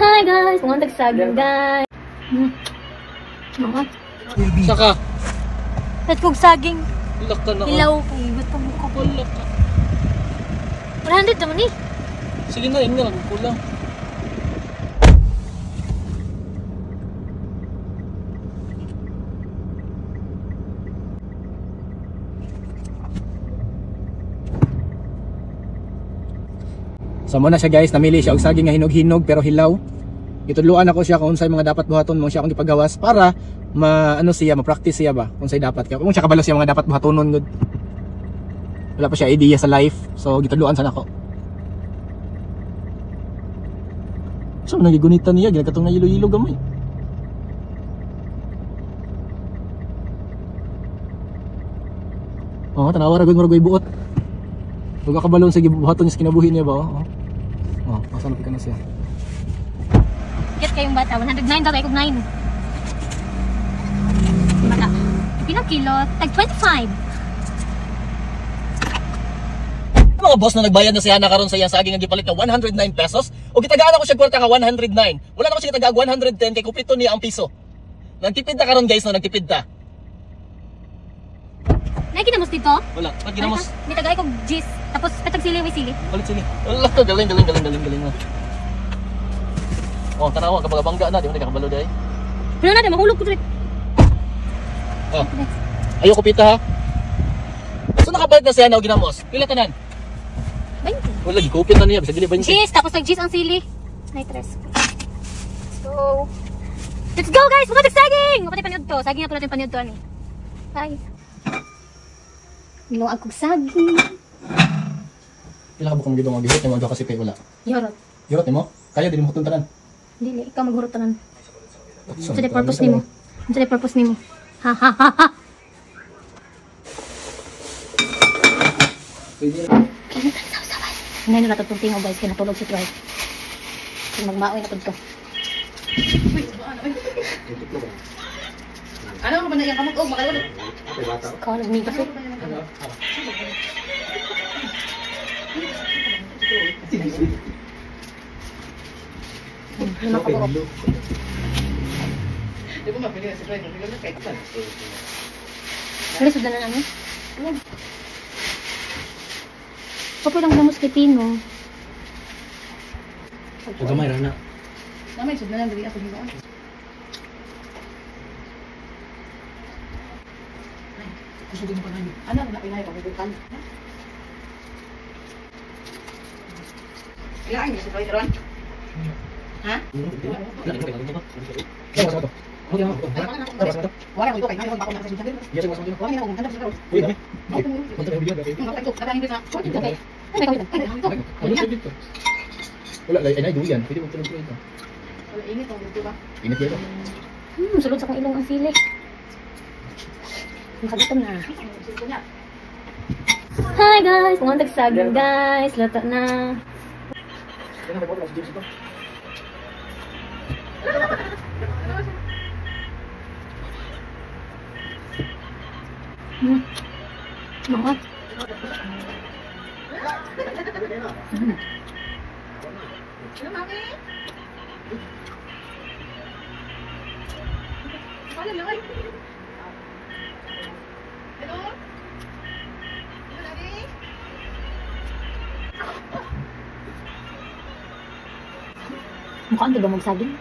Hi guys! Mga tagsaging guys. Mga. Saka. At kog saging. Laka na. Hilaw kay gutom ko. Wala ka. 100 naman eh. Sige na, yun nga. Kulang. So muna siya guys, namili siya og saging nga hinog-hinog pero hilaw. Gitudloan ako siya kung unsay mga dapat buhaton mo siya akong gipagawas para ma-ano siya, ma-practice siya ba kung unsay dapat. Kung siya kabalo siya mga dapat buhatonon gud. Wala pa siya idea sa life, so gitudloan sana ako. So nagigunitan niya, ginakatong na yelo-yelo gamay. Oh, tanawa ra gud murag buot. Duga kabalon sa gibuhaton niya sa kinabuhi niya ba? Oh. Oh, asa na ka na siya. Get kayong bata, 109 daw kay kog 9. Bata. Pila kilo? Tag 25. Mga boss na nagbayad na siya na karon sa iyang saging nga gipalit na 109 pesos o gitagaan ako siya kwarta nga 109. Wala na ako siya gitagaag 110 kay kupito niya ang piso. Nagtipid ta karon guys, no, nagtipid ta. Nay ginamos dito? Wala, ba't ginamos? May tagay kog gis. Tapos patag sili, way sili. Palit sili. Wala ka, galing galing galing galing galing na. Oh, tanawa kapag bangga na, di mo nakakabalo day. Wala na, di mahulog ko diri. Oh. Ayoko pita ha. So nakapalit na siya na og ginamos. Pila tanan? 20. Wala gikupit na niya bisag dili 20. Gis, tapos nag gis ang sili. Nay tres. Let's go. Let's go guys, mga tagsaging. Mapatay paniud to. Saging na po natin paniud to ani. Bye. Niluag kog saging. Pila ka bukong gidong gihot nimo kasi pay wala. Yorot. Yorot nimo? Kaya dili mo tanan. Dili, ikaw maghurot tanan. Unsa the purpose nimo? Unsa the purpose nimo? Ha ha ha ha. Hinay na natutong tingaw guys, kaya natulog si Troy. Kung magmaoy na to. Ano ba na iyang kamot? Oh, makaiwala. Ikaw, nagmigas eh. Lima ka buok. Di ba mapili na si Troy? Mapili na kay Troy. Wala, sudan na namin. Papo lang gamos kay Pino. Gamay ra na. Namay, sudan na dali ako dito. Ano na pinay pagugutan? Ilang si Troy karon? Ha? Wala ko kay nayon bako na sa sudan. Wala ko handa sa karon. Wala ay duyan. Pwede mo tulog ito. Wala init ang dito ba? Init dito. Sulod sa akong ilong ang sili. Nakagutom na. Hi guys! Mga tagsaging guys! Luto na. Mga. Hello, mami. Hello? Hello, daddy? Mukha ang diba magsaging?